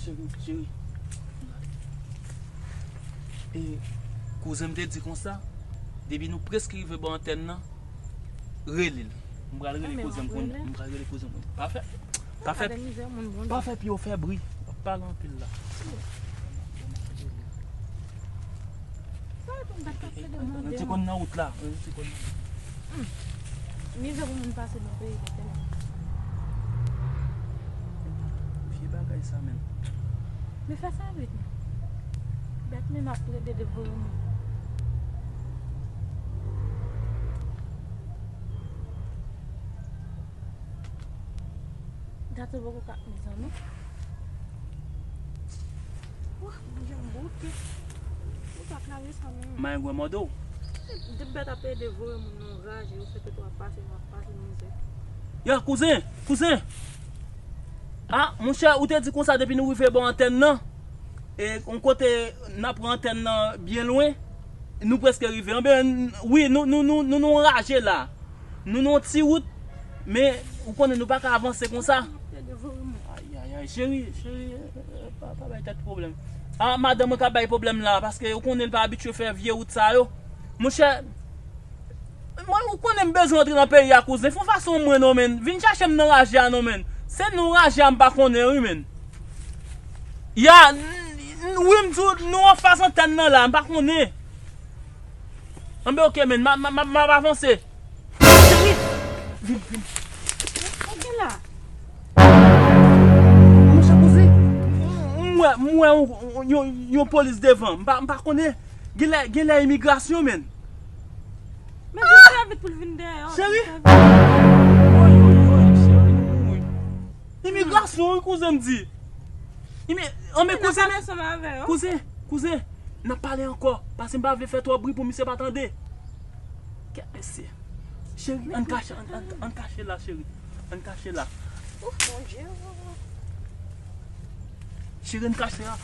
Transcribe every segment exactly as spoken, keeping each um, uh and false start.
Cheri, cheri. E kouzen m te di konsa, depi nou prèske rive bò antèn nan, rele l. M pral rele kouzen m pou n, m pral rele kouzen m pou n. Pa fè, pa fè, pa fè pye w fè bri. W ap pale anpil la. Sa yo tou m bat ap plede mande. Yo te konn nan wout la. Yo te konn nan wout. Mizè pou moun pase nan peyi kote menm. Vye bagay sa menm. Men fè sa vit non. Bèt menm ap plede devore moun. Gate poko ka ap mizan non. Wah, Bondye m bouke. Ou pa klare sa menm. Mayen granmòde w. De bèt ap devore moun nan raje, yo fè tèt w ap pase, w ap pase mizè. Ya, kouzen, kouzen. Ah, monchè, ou te di konsa depi nou rive bò antèn nan. E yon kote n ap pran antèn nan byen lwen. Nou prèske rive. Anben, wi, nou, nou, nou, nou, nou raje la. Nou nan yon ti wout, men ou konnen nou pa ka avanse konsa. Ay, ay, ay, cheri, cheri, eh, eh, pa, pa bay tèt pwoblèm. Ah, madanm mwen ka bay pwoblèm la, paske ou konnen l pa abitye fè vye wout sa yo. Monchè, mwen, ou konnen m bezwen antre nan peyi a, kouzen. Fè yon fason mwen non, menn. Vin chache m nan raje a non, menn. Se nou raje a m pa konnen, wi, menn. Ya, n- n- wi, m di w, nou anfas antèn nan la, m pa konnen. Anben, oke, menn, m a- m a- m a- m ap avanse. Cheri! Vin, vin. Sa gen la? Monchè, kouzen, m wè, m wè yon, yon, yon polis devan. M pa, m pa konnen. Genlè, genlè imigrasyon, menn. Men vin fè vit pou l vin dèyè. Cheri! Woy, woy, woy, cheri, nou mouri. Imigrasyon, wi, kouzen m di. Imi- Anben, kouzen, kouzen, kouzen, n ap pale ankò. Paske m pa vle fè twòp bri pou misye pa tande. Kèt mesye. Cheri, ann kache, ann, ann, ann kache la, cheri. Ann kache la. Cheri, ann kache la.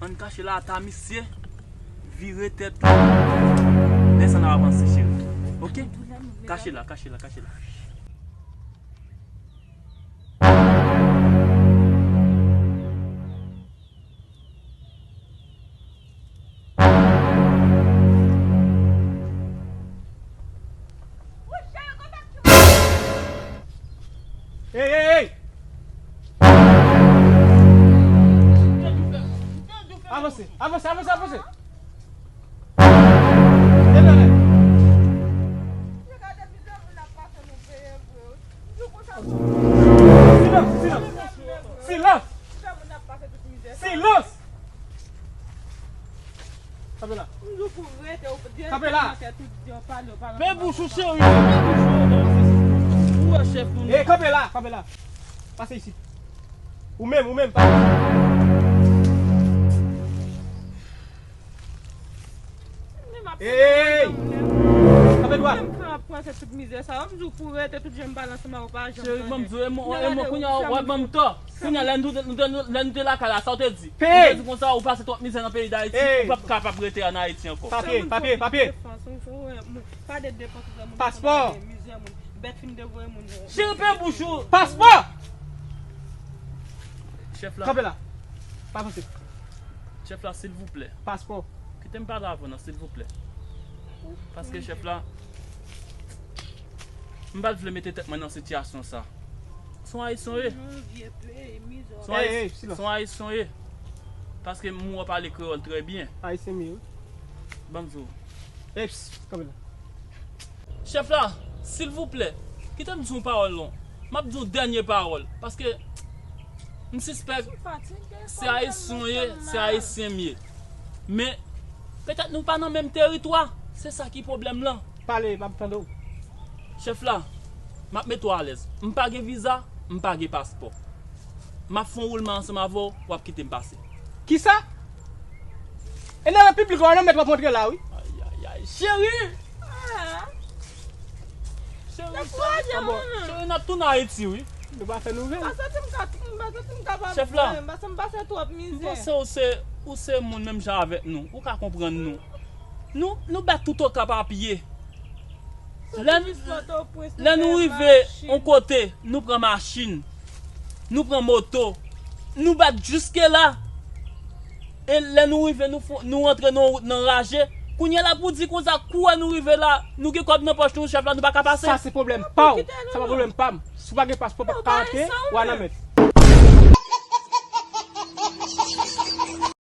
Ann kache la, ata misye vire tèt li. Desann, n ap avanse, cheri. Oke? Kache la, kache la, kache la. Ey, ey, ey! Avanse, avanse, avanse, avanse! Deblale! Silans, silans! Silans! Silans! Kanpe la. Kanpe la. Pe bouch ou, cheri, pe bouch ou. Ou wè chèf nou. E, kanpe la, kanpe la. Pase isit. Ou menm, ou menm, pase isit. Ey! Kanpe dwat. Cheri, ban m di w, e mwen, e mwen, kounye a, w ap ban m tò. Kounye a, lè nou te, nou te, lè nou te lakay la, sa w te di? Ou te di konsa, ou pase twòp mizè nan peyi Dayiti, ou p ap kapab rete ann Ayiti ankò. Papye, papye, papye. Paspò. Cheri, pe bouch ou. Paspò! Chèf la. Kanpe la. Pa avanse. Chèf la, silvouplè. Paspò. Kite m pale avè w non, silvouplè. Paske chèf la, m pa t vle mete tèt mwen nan sitiyasyon sa. Se yon ayisyen w ye. Se yon ayisyen w ye. Paske m wè w pale kreyòl trè byen. Ayisyen m ye, wi. Ban m di w. Eps, kanpe la. Chèf la, silvouplè, kite m di yon pawòl non. M ap di yon dènye pawòl, paske m sispèk se ayisyen w ye, se ayisyen m ye. Men, petèt nou pa nan menm teritwa, se sa ki pwoblèm lan. Pale, m ap tande w. Chèf la, m ap mete w alèz. M pa gen viza, m pa gen paspò. M ap fè yon woulman ansanm avè w, w ap kite m pase. Kisa? E nan repiblik la, w nan mèt w ap montre la, wi. Ay, ay, ay, cheri! Cheri, cheri, n ap tounen Ayiti, wi. Nou pa fè nouvèl. Chèf la, m panse ou se, ou se moun menm jan avèk nou. Ou ka konprann nou. Nou, nou bat tout oka pa pye. Lè, lè nou rive yon kote, nou pran machin. Nou pran moto. Nou bat jiske la. E lè nou rive, nou, fon- nou rantre nan wout nan raje. Kounye a la pou di konsa, kou a nou rive la, nou gen kòb nan pòch nou, chèf la, nou pa ka pase. Sa se pwoblèm pa w. Sa pa pwoblèm pa m. Si w pa gen paspò, w p ap ka antre, w a nan mèt.